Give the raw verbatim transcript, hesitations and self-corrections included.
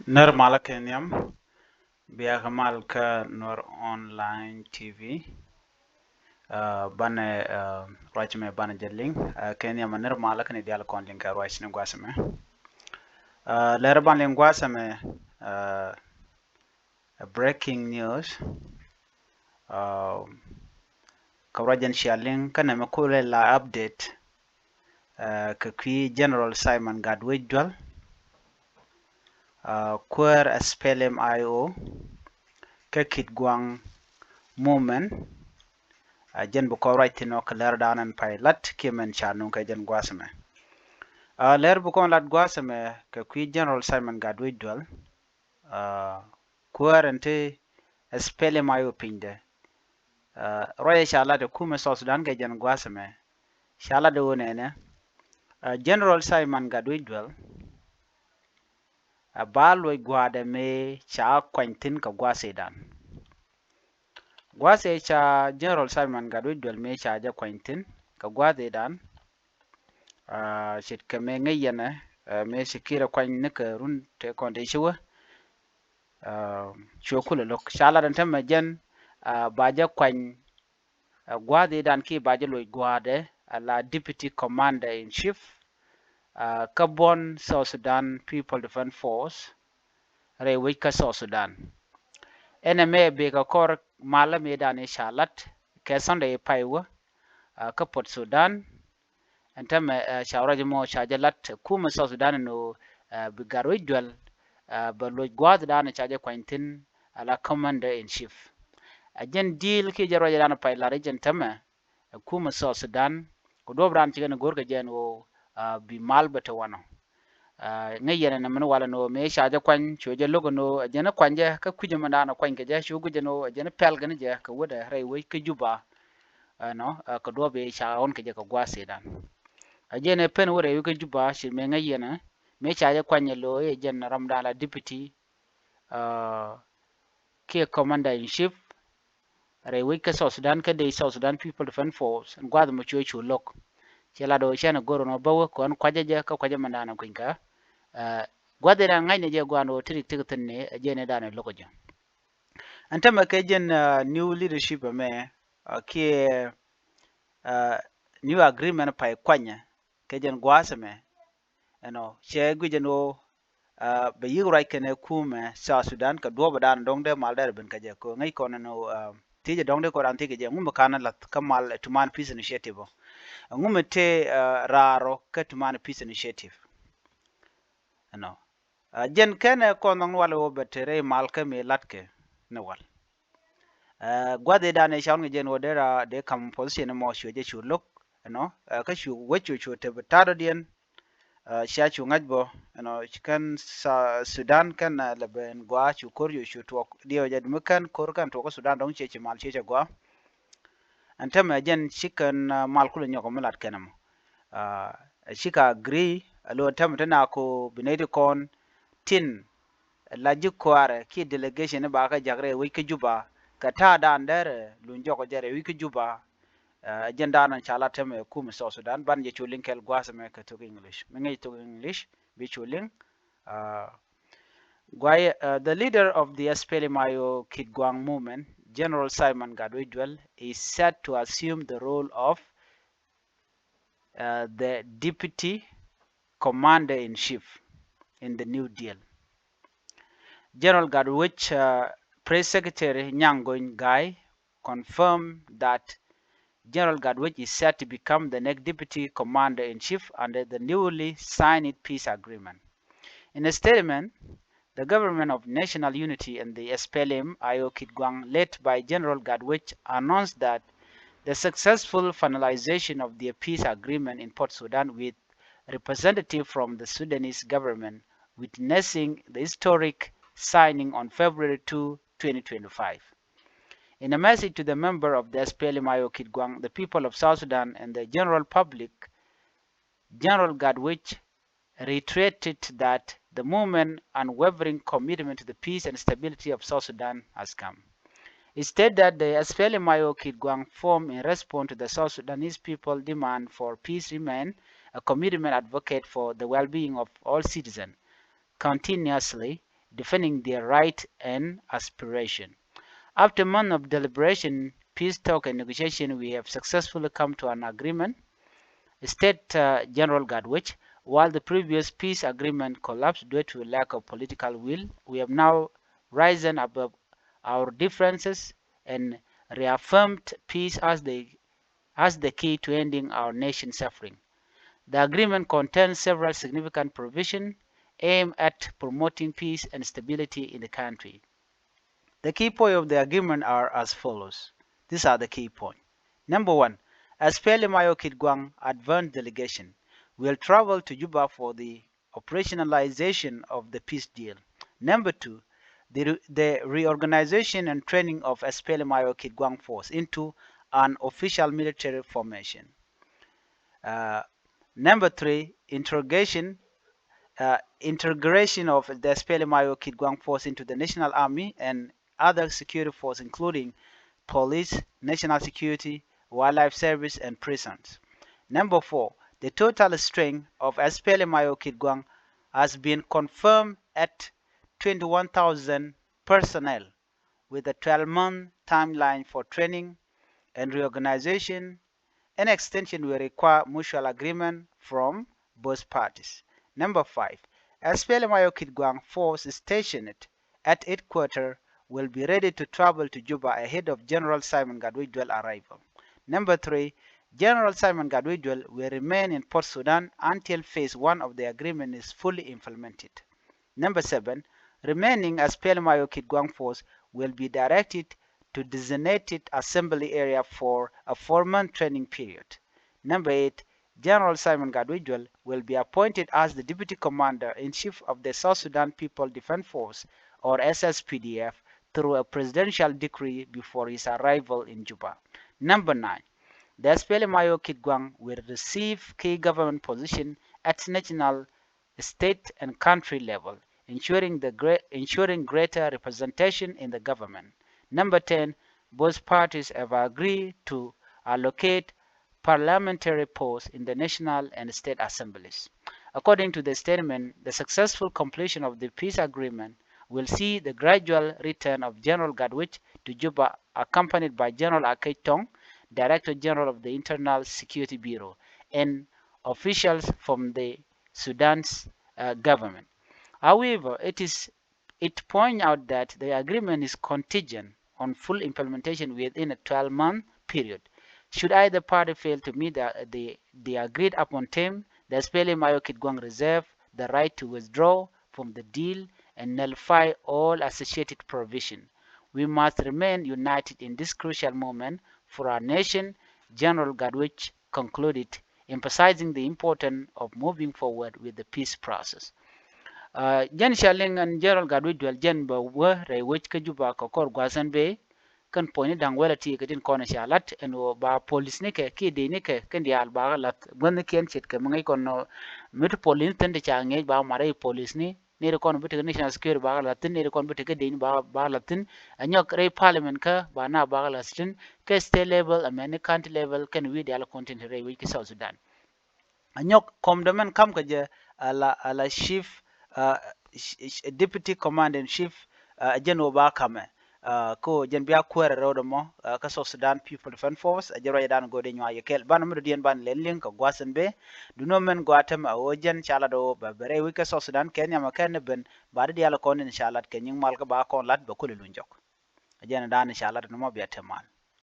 Nɛr malä kɛ nhiam, bia kɛ mal kä Nuer Online T V. Banɛ ruac mɛ banɛ jɛ liŋ kɛ nhiam a nɛr malä kɛ ni dial kɔn liŋ kɛ ruac ni gua̱a̱th mɛ. Lɛr ban liŋ gua̱a̱th mɛ, breaking news. Kɛ ruac jɛn cia liŋ kä nɛmɛ kulɛ la update kɛ kui̱ General Simon Gatwec Dual, kuäär SPLM IO, kä Kitgwang movement. Jɛn bi kɔn ruac thin ɔ kɛ lɛr dan ɛn pay lat kiɛ mɛn ca nuŋ kɛ jɛn gua̱a̱th mɛ. Lɛr bi kɔn lat gua̱a̱th mɛ kɛ kui̱ General Simon Gatwec Dual, kuäär ɛn ti SPLM IO pinydɛ. Ruacɛ ca lat ɛ kumɛ South Sudan kɛ jɛn gua̱a̱th mɛ, ca lat ɛ wä nɛnɛ, General Simon Gatwec Dual a ba luɔc gua̱a̱dɛ mëë ca kuany thi̱n kɛ gua̱a̱th idan. Gua̱a̱th ɛ ca General Simon Gatwec Dual mëë ca jɛ kuany thi̱n kɛ gua̱a̱th idan. Ce̱tkɛ mëë ŋäc yɛnɛ mëë ci ki̱rɛ kuany nikɛ run te kɔn te ci wä. Cuɛ kulɛ lo̱k ca lat ɛn tämɛ jɛn ba jɛ kuany gua̱a̱th idan ki ba jɛ luɔc gua̱a̱dɛ a la Deputy Commander in Chief kä buɔn South Sudan People Defense Force rɛy wec kä South Sudan. Ɛn ɛmɛ bikɛ kɔr malä mëë dan i̱ ca lat kɛ Sunday i̱ pay wä kä Port Sudan. Ɛn tämɛ ca ruac mɔ ca jɛ lat kumɛ South Sudan ɛn ɣöö bi Gatwec Dual bɛ luɔc gua̱a̱th dan ca jɛ kuany thi̱n a la Commander in Chief. Ɛ jɛn deal kiɛ jɛ ruac dan pay lat i̱ jɛn tämɛ ɛ kumɛ South Sudan kɛ duɔ̱ɔ̱p dan ci kɛn go̱r kɛ jɛn ɣöö bi mal bɛ te wanɔ. Ŋäc yɛn ɛn min walɛ ni ɣöö mëë ca jɛ kuany cuɛ jɛ lo̱k ɛn ɣöö ɛ jɛn kuany jɛ kä kui̱c ɛmɛ dan kuany kɛ jɛ cu guic ɛn ɣöö ɛ jɛn pɛl kɛn jɛ kɛ wädɛ rɛy wec kä Juba. Ɛnɔ kɛ duɔ̱ɔ̱p i̱ ca ɣɔn kɛ jɛ kɛ gua̱a̱th idan. Ɛ jɛn ɛ pen wä rɛy wec kä Juba ci mëë ŋäc yɛn ɛ mëë ca jɛ kuany ɛ lo̱ i̱ ɛ jɛn ram dan la Deputy kiɛ Commander in Chief rɛy wec kä South Sudan kä dee South Sudan People Defense Force ɛn gua̱a̱th mɔ cuɛ cu lo̱k. Ci lat ɣöö cɛn ɛ go̱r ɛn ɣöö bä wä kɔn kuacä jɛ kä kuacä mɛn dan ɛ kui̱ny kä gua̱a̱th idan ŋa̱cnɛ jɛ gua̱a̱n ɣöö ti rik ti kɛ thi̱n ni ɛ jɛn ɛ dan ɛ lo̱k ɛ jɛ. Ɛn tämɛ kɛ jɛn new leadership ɛmɛ kiɛ new agreement pay kuanyɛ kɛ jɛn gua̱a̱th ɛmɛ. Ɛnɔ cɛ guic ɛn ɣöö bɛ yi̱k ruac kɛnɛ kumɛ South Sudan kɛ duɔ̱ɔ̱p ɛ dan dɔ̱ŋ dee mal dɛr ben kä jɛ kɛ ŋäc kɔn ɛn ɣöö thiecɛ dɔ̱ŋ dee kɔn dan thiecɛ jɛ ŋumɛ ka̱n lath kä mal ɛ Tumaini Peace Initiative ɔ. Ŋumɛ tëë raar ɔ kä Tumaini Peace Initiative. Ɛnɔ jɛn kɛnɛ kɔn nhɔk ni wal ɣöö bɛ te rɛy mal kä mëë latkɛ ni wal. Gua̱th i̱ dan i̱ ca ɣɔn kɛ jɛn ɣöö dee ra dee ka̱m position mɔ cuɛ jɛ cu lo̱k ɛnɔ kä cu wec cu cu te bi ta̱a̱ dɔ̱diɛn. Cia cu ŋa̱c bä ɛnɔ ci kɛn Sudan kɛn lɛ ben gua̱a̱ cu ko̱r cu cu tuɔɔk diɛw jɛ dumi kɛn ko̱r kɛn tuɔɔk kä Sudan dɔ̱ŋ ciɛ ci mal ciɛ cɛ gua̱a̱. Ɛn tämɛ jɛn ci kɛn mal kulɛ nyɔk mi lat kɛn ɛmɔ. Cikɛ agree alo ɛn tämɛ te na ko bi nɛy ti kɔn tin la ji̱ kuaarɛ ki delegation ni ba kä jak rɛy wec kä Juba kɛ ta̱a̱ dan dɛrɛ luny jɔk jɛ rɛy wec kä Juba. Ɛ jɛn dan ca la tämɛ kum South Sudan ban jɛ cu liŋ kɛl gua̱a̱th mɛ kɛ thok English mi ŋäc thok English bi cu liŋ. Guay, the leader of the SPLM-IO Kitgwang movement, General Simon Gatwech Dual, is set to assume the role of the deputy commander-in-chief in the new deal. General Gatwech press secretary Nyangony Gai confirmed that General Gatwech is set to become the next deputy commander-in-chief under the newly signed peace agreement. In a statement, the Government of National Unity and the SPLM-IO Kitgwang, led by General Gatwech, announced that the successful finalization of their peace agreement in Port Sudan with representative from the Sudanese government witnessing the historic signing on February two, twenty twenty-five. In a message to the member of the SPLM-IO Kitgwang, the people of South Sudan and the general public, General Gatwech reiterated that the movement unwavering commitment to the peace and stability of South Sudan has come. He stated that the SPLM-IO Kitgwang formed in response to the South Sudanese people demand for peace remain a commitment advocate for the well-being of all citizens. Continuously, defending their right and aspiration. After months of deliberation, peace talk and negotiation, we have successfully come to an agreement, state uh, General Gatwech. While the previous peace agreement collapsed due to lack of political will, we have now risen above our differences and reaffirmed peace as the, as the key to ending our nation's suffering. The agreement contains several significant provisions aimed at promoting peace and stability in the country. The key points of the agreement are as follows. These are the key points. Number one, SPLM-IO Kitgwang advance delegation will travel to Juba for the operationalization of the peace deal. Number two, the, re- the reorganization and training of SPLM-IO Kitgwang force into an official military formation. Uh, number three, interrogation, uh, integration of the SPLM-IO Kitgwang force into the National Army and other security force, including police, national security, wildlife service, and prisons. Number four, the total strength of SPLM-IO Kitgwang has been confirmed at twenty-one thousand personnel, with a twelve-month timeline for training and reorganization. An extension will require mutual agreement from both parties. Number five, SPLM-IO Kitgwang force stationed at headquarters will be ready to travel to Juba ahead of General Simon Gatwech Dual arrival. Number three, General Simon Gatwech Dual will remain in Port Sudan until phase one of the agreement is fully implemented. Number seven, remaining SPLM-IO Kitgwang force will be directed to designated assembly area for a four-month training period. Number eight, General Simon Gatwech Dual will be appointed as the Deputy Commander-in-Chief of the South Sudan People Defense Force, or S S P D F, through a presidential decree before his arrival in Juba. Number nine, the SPLM-IO Kitgwang will receive key government position at national, state, and country level, ensuring, the gre- ensuring greater representation in the government. Number ten, both parties have agreed to allocate parliamentary posts in the national and state assemblies. According to the statement, the successful completion of the peace agreement will see the gradual return of General Gatwech to Juba, accompanied by General Akech Tong, Director General of the Internal Security Bureau, and officials from the Sudan's uh, government. However, it is it points out that the agreement is contingent on full implementation within a twelve-month period. Should either party fail to meet the, the, the agreed upon term, the SPLM-IO Kitgwang reserve the right to withdraw from the deal and nullify all associated provision. We must remain united in this crucial moment for our nation, General Gatwech concluded, emphasizing the importance of moving forward with the peace process. Uh, jɛn ca liŋ ɛn General Gatwech Dual jɛn bɛ wä rɛy wec kä Juba kɛ kɔr gua̱a̱th ɛn bee. Kɛn puɔ̱nyni da̱ŋ wälɛ ti kɛ tin kɔn ca la̱t ɛn ɣöö ba polisni kɛ kiɛ dëcni kɛ kɛn diaal ba kɛ la̱th gua̱thnikiɛn ce̱tkɛ mi ŋäc kɔn nɔ. Mi ti polisni thi̱n ti ca ŋi̱eec ba mat rɛy polisni, nɛy ti kɔn bi tekɛ national security ba kɛ la̱th thi̱n, nɛy ti kɔn bi tekɛ dëcni ba kɛ la̱th thi̱n. Ɛ nyɔk rɛy parliament kä ba na ba kɛ la̱th thi̱n, kɛ state level, amäni county level, kɛn wi̱i̱ diaal kɔn tin te rɛy wec kä South Sudan. Ɛ nyɔk kɔmdɛ mɛn ka̱m kɛ jɛ ala, ala chief, uh, deputy commander in chief, uh, jɛn wä ba ka̱mɛ. Uh, kä jɛn bia kuäärɛ rɛwdɛ mɔ, uh, kä South Sudan People Defense Force, ɛ jɛ ruacdan go̱o̱dɛ nyuak yɛ kɛl. Banɛ mi dɔ̱diɛn banɛ lɛl liŋ kɛ gua̱th ɛn bee. Duŋni mɛn gɔaa tɛmɛ a ɣöö jɛn ca lat ɣöö bɛ, bɛ rɛy wec kä South Sudan kɛ nhiam ɛ kɛn ni ben, ba di diaal kɔn in ca lat kɛ nyiŋ mal kä ba kɔn lat bɛ kulɛ luny jɔk. Ɛ jɛn dan ca lat ni mɔ bia te mal.